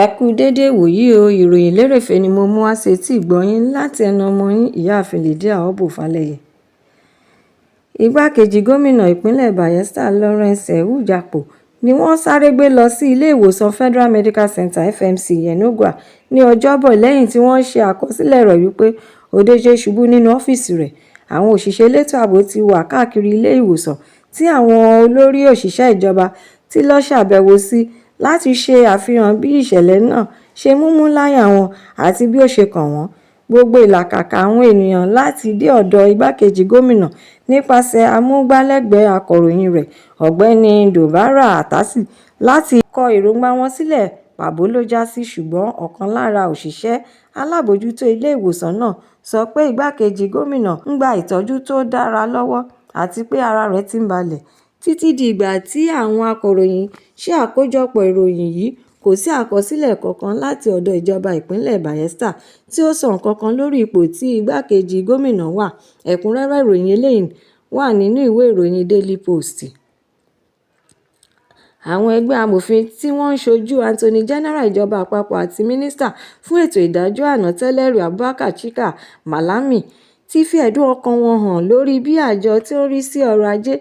Ẹ kú déédé ìwòyí o. Ìròyìn lérèfé ni mo mú wá sétí ìgbọ́ yín láti ẹnu ọmọ yín, Ìyáàfin Lydia Obbo Falẹyẹ. Igbákejì gómìnà ìpínlẹ̀ Bayelsa Lawrence Ewhujako ni wọ́n sáré gbé lọ sí ilé ìwòsàn Federal Medical Centre (FMC) Yenagoa ní Ọjọ́bọ̀ lẹ́yìn tí wọ́n ṣe àkọsílẹ̀ rẹ̀ wípé ó déédé ṣubú nínú ọ́fíìsì rẹ̀. Àwọn òṣìṣẹ́ elétò ààbò ti wà káàkiri ilé ìwòsàn tí àwọn olórí òṣìṣẹ́ ìjọba ti lọ ṣàbẹ̀wò sí láti ṣe àfihàn bí ìṣẹ̀lẹ̀ náà ṣe múmú láyà wọn àti bí ó ṣe kàn wọ́n. Gbogbo ìlàkàkà àwọn ènìyàn láti dé ọ̀dọ̀ igbákejì gómìnà nípasẹ̀ amúgbálẹ́gbẹ̀ẹ́ akọ̀ròyìn rẹ̀, Ọ̀gbẹ́ni Doubara Atasi, láti kọ èròǹgbà wọn sílẹ̀ pàbó ló já sí, ṣùgbọ́n ọ̀kan lára òṣìṣẹ́ alábòójútó ilé ìwòsàn náà sọ pé igbákejì gómìnà ń gba ìtọ́jú tó dára lọ́wọ́ àti pé ara rẹ̀ ti ń balẹ̀. Títí di ìgbà tí àwọn akọ̀ròyìn ṣe àkójọpọ̀ ìròyìn yìí, kò sí àkọsílẹ̀ kankan láti ọ̀dọ̀ ìjọba ìpínlẹ̀ Bayelsa tí ó sọ nǹkankan lórí ipò tí igbákejì gómìnà wà. Ẹ̀kúnrẹ́rẹ́ ìròyìn eléyìí wà nínú ìwé ìròyìn Daily Post. Àwọn ẹgbẹ́ amòfin tí wọ́n ń ṣojú Attorney General ìjọba àpapọ̀ àti Mínísítà fún ètò ìdájọ́ àná tẹ́lẹ̀rí Abubakar Chika Malami ti fi ẹ̀dùn ọkàn wọn hàn lórí bí àjọ tí ó ń rí sí ọrọ̀ ajé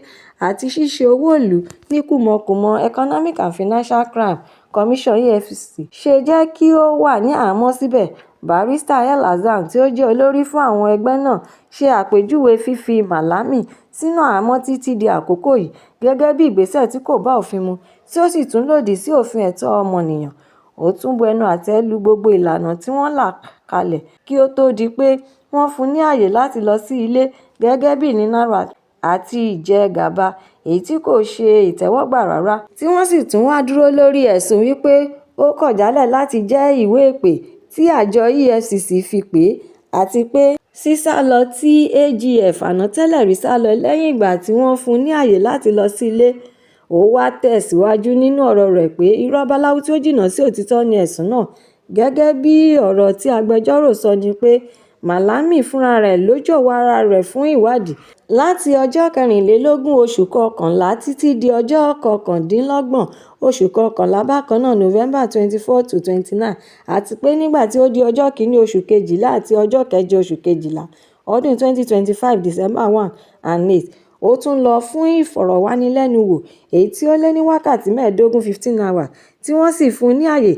àti ṣíṣe owó ìlú ní kùmọ̀kùmọ̀ Economic and Financial Crimes Commission (EFCC) ṣe jẹ́ kí ó wà ní àhámọ́ síbẹ̀. Barrister El Hassan tí ó jẹ́ olórí fún àwọn ẹgbẹ́ náà ṣe àpèjúwe fífi Malami sínú àhámọ́ títí di àkókò yìí gẹ́gẹ́ bí ìgbésẹ̀ tí kò bá òfin mu tí ó sì tún lòdì sí òfin ẹ̀tọ́ ọmọnìyàn. Ó tún bu ẹnu àtẹ́ lu gbogbo ìlànà tí wọ́n là kalẹ̀ kí ó tó di pé wọ́n fún un ní àyè láti lọ sí ilé gẹ́gẹ́ bí ìnilára àti ìjẹgàba èyí tí kò ṣe ìtẹ́wọ́gbà rárá, tí wọ́n sì tún wá dúró lórí ẹ̀sùn wípé ó kọ̀ jálẹ̀ láti jẹ́ ìwé ìpè tí àjọ EFCC fi pè é, àti pé sísálọ tí AGF àná tẹ́lẹ̀rí sá lọ lẹ́yìn ìgbà tí wọ́n fún un ní àyè láti lọ sí ilé. Ó wáá tẹ̀síwájú nínú ọ̀rọ̀ rẹ̀ pé irọ́ báláwú tí ó jìnnà sí òtítọ́ ni ẹ̀sùn náà. Gẹ́gẹ́ bí ọ̀rọ̀ tí agbẹjọ́rò sọ ni pé Malami fúnra rẹ̀ ló jọ̀wọ́ ara rẹ̀ fún ìwádìí láti ọjọ́ kẹrìnlélógún oṣù kọkànlá títí di ọjọ́ kọkàndínlọ́gbọ̀n oṣù kọkànlá bákan náà (November 24 to 29), àti pé nígbà tí ó di ọjọ́ kìíní oṣù kejìlá àti ọjọ́ kẹjọ oṣù kejìlá ọdún 2025 (December 1 and 8), ó tún lọ fún ìfọ̀rọ̀wánilẹ́nuwò èyí tí ó lé ní wákàtí mẹ́ẹ̀ẹ́dógún (15 hours), tí wọ́n sì fún un ní àyè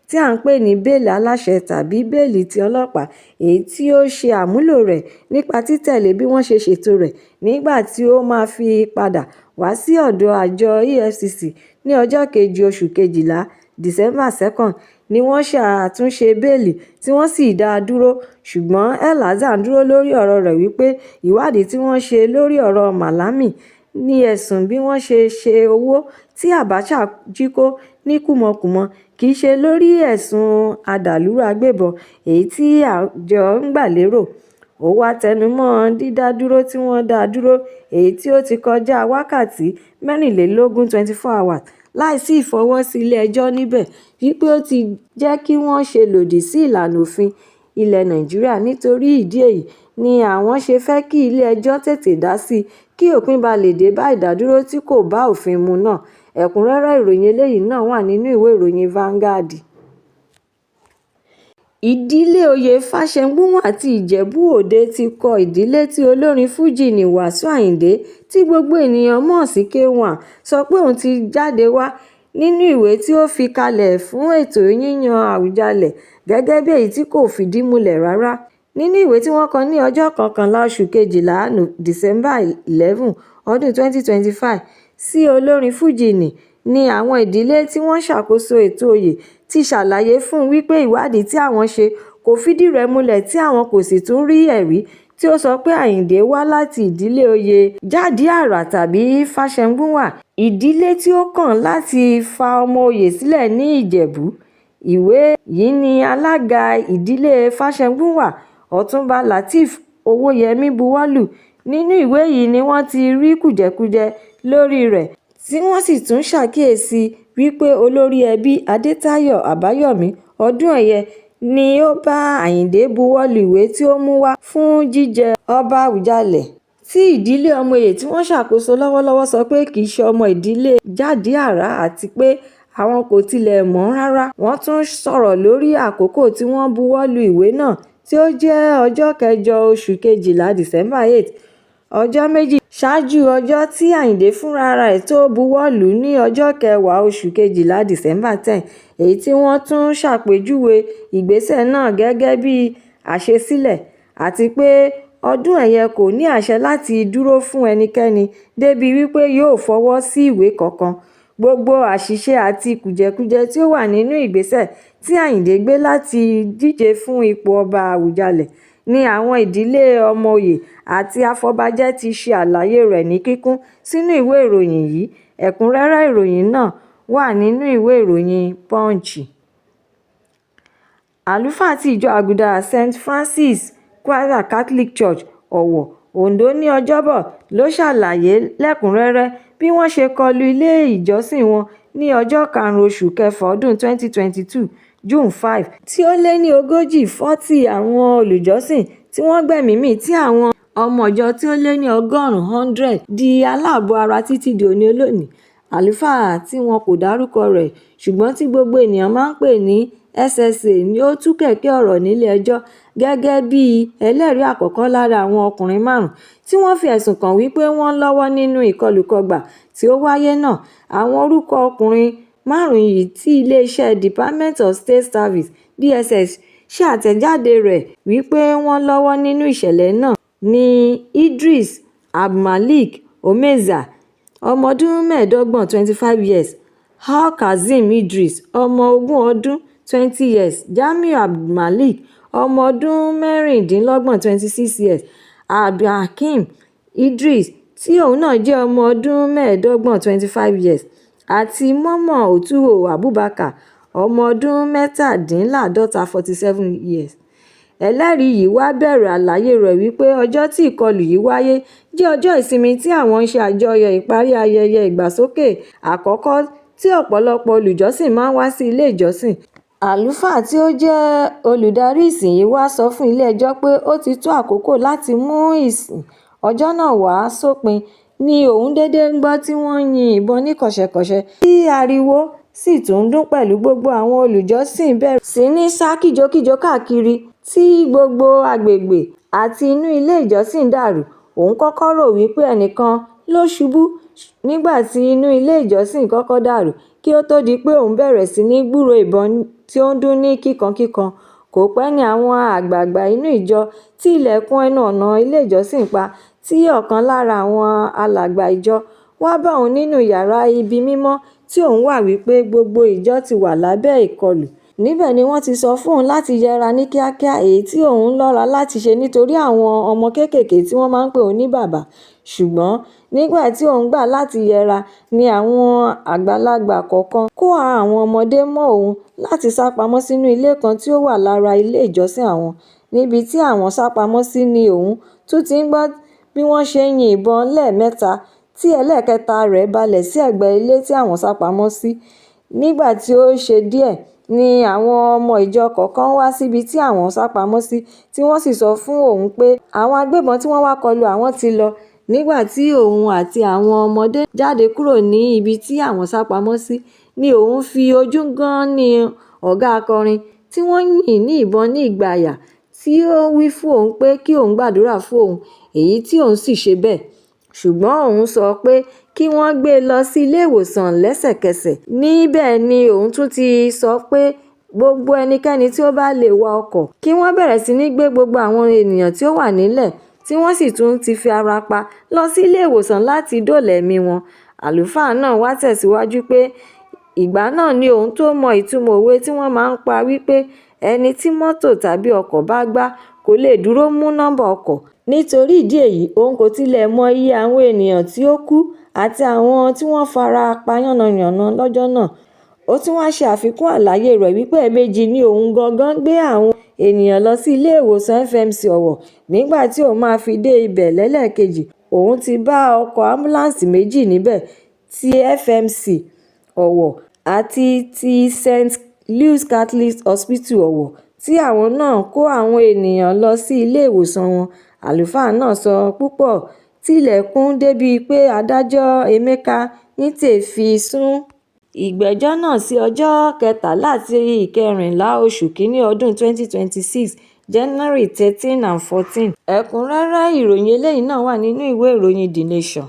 tí à ń pè ní bẹ́ẹ̀lì aláṣẹ tàbí bẹ́ẹ̀lì ti ọlọ́pàá èyí tí ó ṣe àmúlò rẹ̀ nípa títẹ̀lé bí wọ́n ṣe ṣètò rẹ̀ nígbà tí ó máa fi padà wá sí ọ̀dọ̀ àjọ EFCC ní ọjọ́ kejì oṣù kejìlá (December 2) ni wọ́n ṣe àtúnṣe bẹ́ẹ̀lì tí wọ́n sì dá a dúró, ṣùgbọ́n El Hassan dúró lórí ọ̀rọ̀ rẹ̀ wípé ìwádìí tí wọ́n ṣe lórí ọ̀rọ̀ Malami ní ẹ̀sùn bí wọ́n ṣe ṣe owó tí Abacha jí kó ní kùmọ̀kùmọ̀ kì í ṣe lórí ẹ̀sùn adàlúrú agbébọn èyí tí àjọ ń gbà lérò. Ó wáá tẹnumọ́ dídádúró tí wọ́n dá a dúró èyí tí ó ti kọjá wákàtí mẹ́rìnlélógún (24 hours) láì sí ìfọwọ́sí ilé-ẹjọ́ níbẹ̀, wípé ó ti jẹ́ kí wọ́n ṣe lòdì sí ìlànà òfin ilẹ̀ Nàìjíríà. Nítorí ìdí èyí ni àwọn ṣe fẹ́ kí ilé-ẹjọ́ tètè dá sí i kí òpin bá lè dé bá ìdádúró tí kò bá òfin mu náà. Ẹ̀kúnrẹ́rẹ́ ìròyìn eléyìí náà wà nínú ìwé ìròyìn Vanguard. Ìdílé oyè Fáṣẹ̀ngúnwà ti Ìjẹ̀bú-Òde ti kọ ìdílé tí olórin Fuji ní Wasiu Ayinde tí gbogbo ènìyàn mọ̀ sí K1 sọ pé òun ti jáde wá nínú ìwé tí ó fi kalẹ̀ fún ètò yíyan Àwùjalẹ̀ gẹ́gẹ́ bí èyí tí kò fìdí múlẹ̀ rárá. Nínú ìwé tí wọ́n kọ ní ọjọ́ kọkànlá oṣù kejìlá (December 11), ọdún 2025 sí olórin Fuji ní àwọn ìdílé tí wọ́n ń ṣàkóso ètò oyè ti ṣàlàyé fún un wípé ìwádìí tí àwọn ṣe kò fìdí rẹ̀ múlẹ̀ tí àwọn kò sì tún rí ẹ̀rí tí ó sọ pé Ayinde wá láti ìdílé oyè Jàdíàrà tàbí Fáṣẹ̀ngúnwà, ìdílé tí ó kàn láti fa ọmọ oyè sílẹ̀ ní Ìjẹ̀bú. Ìwé yìí ní alága ìdílé Fáṣẹ̀ngúnwà, Ọ̀túnba Lateef Owóyẹmí buwọ́ lù. Nínú ìwé yìí ni wọ́n ti rí kùdìẹ̀kudiẹ lórí rẹ̀ tí wọ́n sì tún ṣàkíyèsí wípé olórí ẹbí, Adétayọ̀ Àbáyọ̀mí Ọdúnẹ̀yẹ ni ó bá Ayinde buwọ́ lu ìwé tí ó mú wá fún jíjẹ ọba Àwùjalẹ̀ tí ìdílé ọmọoyè tí wọ́n ń ṣàkóso lọ́wọ́lọ́wọ́ sọ pé kì í ṣe ọmọ ìdílé Jàdíàrà àti pé àwọn kò tilẹ̀ mọ̀ rárá. Wọ́n tún sọ̀rọ̀ lórí àkókò tí wọ́n buwọ́ lu ìwé náà tí ó jẹ́ ọjọ́ kẹjọ oṣù kejìlá December 8, ọjọ́ 2 ṣáájú ọjọ́ tí Àyìndé fúnra rẹ̀ tó buwọ́ lù ú ní ọjọ́ kẹwàá oṣù kejìlá December 10, èyí tí wọ́n tún ṣàpèjúwe ìgbésẹ̀ náà gẹ́gẹ́ bí àṣesílẹ̀, àti pé Ọdúnẹ̀yẹ kò ní àṣẹ láti dúró fún ẹnikẹ́ni débìí wípé yóò fọwọ́ sí ìwé kankan. Gbogbo àṣìṣe àti kùdìẹ̀kudiẹ tí ó wà nínú ìgbésẹ̀ tí Àyìndé gbé láti díje fún ipò ọba Àwùjalẹ̀ ni àwọn ìdílé ọmọoyè àti afọbajẹ ti ṣe àlàyé rẹ̀ ní kíkún sínú ìwé ìròyìn yìí. Ẹ̀kúnrẹ́rẹ́ ìròyìn náà wà nínú ìwé ìròyìn Punch. Àlùfáà ti ìjọ Àgùdà St. Francis Xavier Catholic Church, Ọ̀wọ̀, Oǹdó ní Ọjọ́bọ̀ ló ṣàlàyé lẹ́kùn-ún-rẹ́rẹ́ bí wọ́n ṣe kọ lu ilé ìjọsìn wọn ní ọjọ́ karùn-ún oṣù kẹfà ọdún 2022 June 5, tí ó lé ní ogójì 40 àwọn olùjọ́sìn tí wọ́n gbẹ́mìí mì tí àwọn ọmọ ìjọ tí ó lé ní ọgọ́rùn-ún 100 di aláàbọ̀ ara títí di òní olónìí. Àlùfáà tí wọn kò dárúkọ rẹ̀ ṣùgbọ́n tí gbogbo ènìyàn máa ń pè ní SSA ni ó tú kẹ̀kẹ́ ọ̀rọ̀ nílé ẹjọ́ gẹ́gẹ́ bí ẹlẹ́rìí àkọ́kọ́ lára àwọn ọkùnrin márùn-ún tí wọ́n fi ẹ̀sùn kàn wípé wọ́n lọ́wọ́ nínú ìkọlùkọgbà tí ó wáyé náà. Àwọn orúkọ ọkùnrin márùn-ún yìí tí iléeṣẹ́ Department of State Services (DSS) ṣe àtẹ̀jáde rẹ̀ wípé wọ́n lọ́wọ́ nínú ìṣẹ̀lẹ̀ náà ní Idris Abdulmalik Omezia, ọmọ ọdún 25 25 years, Alkazeem Idris, ọmọ ogún ọdún 20 years, Jamiu Abdulmalik, ọmọ ọdún 26 26 years, Abdulhakeem Idris tí òun náà jẹ́ ọmọ ọdún 25 25 years, àti Mamman Otuho Abubakar, ọmọ ọdún 47 47 years. Ẹlẹ́rìí yìí wá bẹ̀rẹ̀ àlàyé rẹ̀ wípé ọjọ́ tí ìkọlù yìí wáyé jẹ́ ọjọ́ ìsinmi tí àwọn ń ṣe àjọyọ̀ ìparí ayẹyẹ ìgbasókè àkọ́kọ́ tí ọ̀pọ̀lọpọ̀ olùjọ́sìn máa ń wá sí ilé ìjọsìn. Àlùfáà tí ó jẹ́ olùdarí ìsìn yìí wá sọ fún ilé-ẹjọ́ pé ó ti tó àkókò láti mú ìsìn ọjọ́ náà wá sópin ní òun dédé ń gbọ́ tí wọ́n ń yin ìbọn ní kọ̀ṣẹ̀kọ̀ṣẹ̀ tí ariwo sì tún ń dún pẹ̀lú. Gbogbo àwọn olùjọ́sìn bẹ̀rẹ̀ sí ní sá kìjokìjo káàkiri tí gbogbo agbègbè àti inú ilé ìjọsìn dàrú. Òun kọ́kọ́ rò wípé ẹnìkan ló ṣubú nígbà tí inú ilé ìjọsìn kọ́kọ́ dàrú kí ó tó di pé òun bẹ̀rẹ̀ sí ní gbúròó ìbọn tí ó ń dún ní kíkankíkan. Kò pẹ́ ní àwọn àgbààgbà inú ìjọ tí ilẹ̀kùn ẹnu ọ̀nà ilé ìjọsìn pa tí ọ̀kan lára àwọn alàgbà ìjọ wá bá òun nínú yàrá ibi mímọ́ tí òun wà wípé gbogbo ìjọ ti wà lábẹ́ ìkọlù. Níbẹ̀ ni wọ́n ti sọ fún òun láti yẹra ní kíákíá, èyí tí òun lọ́ra láti ṣe nítorí àwọn ọmọ kéékèèké tí wọ́n máa ń pè òun ní bàbá. Ṣùgbọ́n nígbà tí òun gbà láti yẹra ni àwọn àgbàlagbà kọ̀ọ̀kan kó àwọn ọmọdé mọ́ òun láti sá pamọ́ sínú ilé kan tí ó wà lára ilé ìjọsìn àwọn. Níbi tí àwọn sá pamọ́ sí ni òun tún ti ń gbọ́ bí wọ́n ṣe ń yin ìbọn lẹ́ẹ̀mẹ́ta tí ẹlẹ́ẹ̀kẹta rẹ̀ balẹ̀ sí ẹ̀gbẹ́ ilé tí àwọn sá pamọ́ sí. Nígbà tí ó ṣe díẹ̀ ni àwọn ọmọ ìjọ kọ̀ọ̀kan wá síbi tí àwọn sá pamọ́ sí tí wọ́n sì sọ fún òun pé àwọn agbébọn tí wọ́n wá kọlu àwọn ti lọ. Nígbà tí òun àti àwọn ọmọdé jáde kúrò ní ibi tí àwọn sá pamọ́ sí ni òun fi ojú gan-an-ní ọ̀gá akọrin tí wọ́n yìn ní ìbọn ní ìgbàyà tí ó wí fún òun pé kí òun gbàdúrà fún òun, èyí tí òun sì ṣe bẹ́ẹ̀. Ṣùgbọ́n òun sọ pé kí wọ́n gbé e lọ sí ilé ìwòsàn lẹ́sẹ̀kẹsẹ̀. Níbẹ̀ ni òun tún ti sọ pé gbogbo ẹnikẹ́ni tí ó bá lè wa ọkọ̀ kí wọ́n bẹ̀rẹ̀ sí ní gbé gbogbo àwọn ènìyàn tí ó wà nílẹ̀ tí wọ́n sì tún ti fi ara pa lọ sí ilé ìwòsàn láti dóòlà ẹ̀mí wọn. Àlùfáà náà wá tẹ̀síwájú pé ìgbà náà ni òun tó mọ ìtumọ̀ òwe tí wọ́n máa ń pa wípé ẹni tí mọ́tò tàbí ọkọ̀ bá gbá kò lè dúró mú nọ́ḿbà ọkọ̀. Nítorí ìdí èyí, òun kò tilẹ̀ mọ iye àwọn ènìyàn tí ó kú àti àwọn tí wọ́n fara pa yánnayànna lọ́jọ́ náà. Ó tún wáá ṣe àfikún àlàyé rẹ̀ wípé ẹ̀ẹ̀mejì ni òun gangan gbé àwọn ènìyàn lọ sí ilé ìwòsàn FMC Ọ̀wọ̀. Nígbà tí òun máa fi dé ibẹ̀ lẹ́lẹ́ẹ̀kejì, òun ti bá ọkọ̀ ámbúláǹsì méjì níbẹ̀, ti FMC Ọ̀wọ̀ àti ti St. Louis Catholic Hospital Ọ̀wọ̀, tí àwọn náà kó àwọn ènìyàn lọ sí ilé ìwòsàn wọn. Àlùfáà náà sọ púpọ̀ tilẹ̀kùn débìí pé adájọ́ Emeka Nwite fi sún Ìgbẹ́jọ́ náà sí ọjọ́ kẹtàlá àti ìkẹrìnlá oṣù kínní ọdún 2026, January 13 and 14. Ẹ̀kúnrẹ́rẹ́ ìròyìn eléyìí náà wà nínú ìwé ìròyìn The Nation.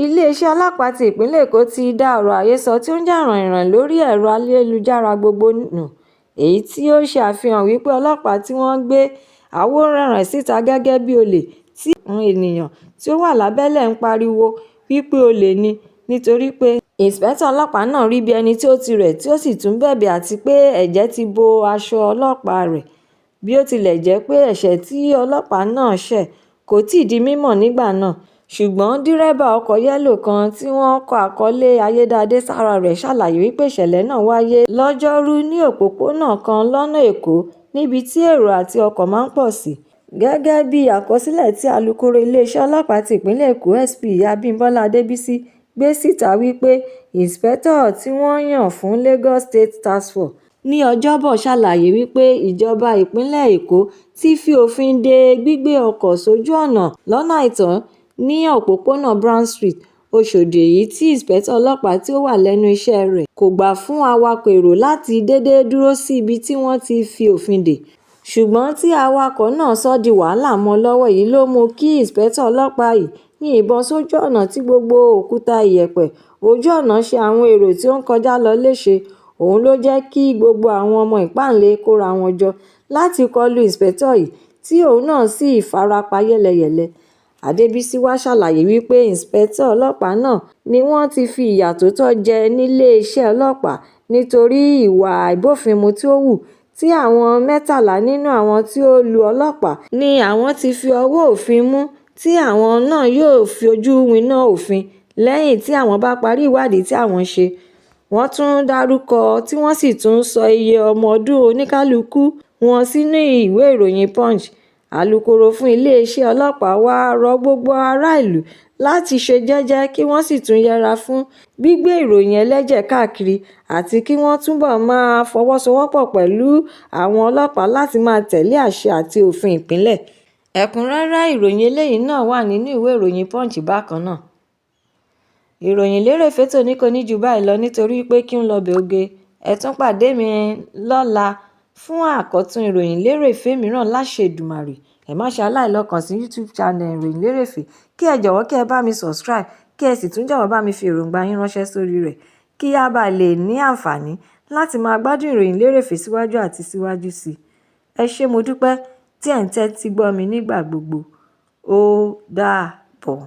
Iléeṣẹ́ ọlọ́pàá ti ìpínlẹ̀ Èkó ti da ọ̀rọ̀ àhesọ tí ó ń jà ràìnràìn lórí ẹ̀rọ ayélujára gbogbo nù, èyí tí ó ṣe àfihàn wípé ọlọ́pàá tí wọ́n gbé àwòrán rẹ̀ síta gẹ́gẹ́ bí olè tí àwọn ènìyàn tí ó wà lábẹ́lẹ̀ ń pariwo wípé olè ni nítorí pé ìǹṣìpẹ̀tọ́ ọlọ́pàá náà rí bí ẹni tí ó ti rẹ̀ tí ó sì tún bẹ̀bẹ̀ àti pé ẹ̀jẹ̀ ti bo aṣọ ọlọ́pàá rẹ̀. Bí ó tilẹ̀ jẹ́ pé ẹ̀ṣẹ̀ tí ọlọ́pàá náà ṣẹ̀ kò tíì di mímọ̀ nígbà náà, ṣùgbọ́n dírẹ́bà ọkọ̀ yẹ́lò kan tí wọ́n kọ àkọlé ayédáadé sára rẹ̀ ṣàlàyé wípé ìṣẹ̀lẹ̀ náà wáyé lọ́jọ́rùú ní òpópónà kan lọ́nà Èkó níbi tí èrò àti ọkọ̀ máa ń pọ̀ sí. Gẹ́gẹ́ bí àkọsílẹ̀ tí alūkkóró iléeṣẹ́ ọlọ́pàá ti ìpínlẹ̀ Èkó SP Abímbọ́lá Adébísí gbé síta wípé ìǹṣìpẹ̀tọ́ tí wọ́n yàn fún Lagos State Task Force ní Ọjọ́bọ̀ ṣàlàyé wípé ìjọba ìpínlẹ̀ Èkó ti fi òfin de gbígbé ọkọ̀ sójú ọ̀nà lọ́nà àìtọ́ ní òpópónà Brown Street, Ọ̀ṣọ́dì, èyí tí ìǹṣìpẹ̀tọ́ ọlọ́pàá tí ó wà lẹ́nu iṣẹ́ rẹ̀ kò gbà fún awakọ̀ èrò láti dédé dúró sí ibi tí wọ́n ti fi òfin dè, ṣùgbọ́n tí awakọ̀ náà sọ di wàhálà mọ́ ọn lọ́wọ́. Èyí ló mú kí ìǹṣìpẹ̀tọ́ ọlọ́pàá yìí yìnbọn sójú ọ̀nà tí gbogbo òkúta iyẹ̀pẹ̀ ojú ọ̀nà ṣe àwọn èrò tí ó ń kọjá lọ léṣe. Òun ló jẹ́ kí gbogbo àwọn ọmọ ìpáǹle kóra wọn jọ láti kọlu ìǹṣìpẹ̀tọ́ yìí tí òun náà sì fara pa yẹ́lẹyẹ̀lẹ. Adébísí wàá ṣàlàyé wípé ìǹṣìpẹ̀tọ́ ọlọ́pàá náà ni wọ́n ti fi ìyà tó tọ́ jẹ níléeṣẹ́ ọlọ́pàá nítorí ìwà àìbófinmu tí ó hù, tí àwọn 13 nínú àwọn tí ó lu ọlọ́pàá ní àwọn ti fi ọwọ́ òfin mú tí àwọn náà yóò fojú winá òfin lẹ́yìn tí àwọn bá parí ìwádìí tí àwọn ṣe. Wọ́n tún dárúkọ tí wọ́n sì tún sọ iye ọmọ ọdún oníkálukú wọn sínú ìwé ìròyìn Punch. Alūkkóró fún iléeṣẹ́ ọlọ́pàá wàá rọ gbogbo aráàlú láti ṣe jẹ́jẹ́ kí wọ́n sì tún yẹra fún gbígbé ìròyìn ẹlẹ́jẹ̀ káàkiri àti kí wọ́n túbọ̀ máa fọwọ́sowọ́pọ̀ pẹ̀lú àwọn ọlọ́pàá láti máa tẹ̀lé àṣẹ àti òfin ìpínlẹ̀. Ẹ̀kúnrẹ́rẹ́ ìròyìn eléyìí náà wà nínú ìwé ìròyìn Punch bákan náà. Ìròyìn lérèfé tòní kò ní jù báyìí lọ nítorí pé kí n lọ́bẹ̀ oge. Ẹ tún pàdé mi lọ́la fún àkọ́tún ìròyìn lérèfé mìíràn láṣẹ Èdùmàrè. Ẹ má ṣe aláìlọ kàn sí YouTube channel ìròyìn lérèfé, kí ẹ jọ̀wọ́ kí ẹ bá mi subscribe, kí ẹ sì tún jọ̀wọ́ bá mi fi èròǹgbà yín ránṣẹ́ sórí rẹ̀ kí a bá lè ní àǹfààní láti máa gbádùn ìròyìn lérèfé síwájú àti síwájú sí i. Ẹ ṣé, mo dúpẹ́ tí ẹ̀ ń tẹ́tí gbọ́ mi nígbà gbogbo. Ó dàbọ̀.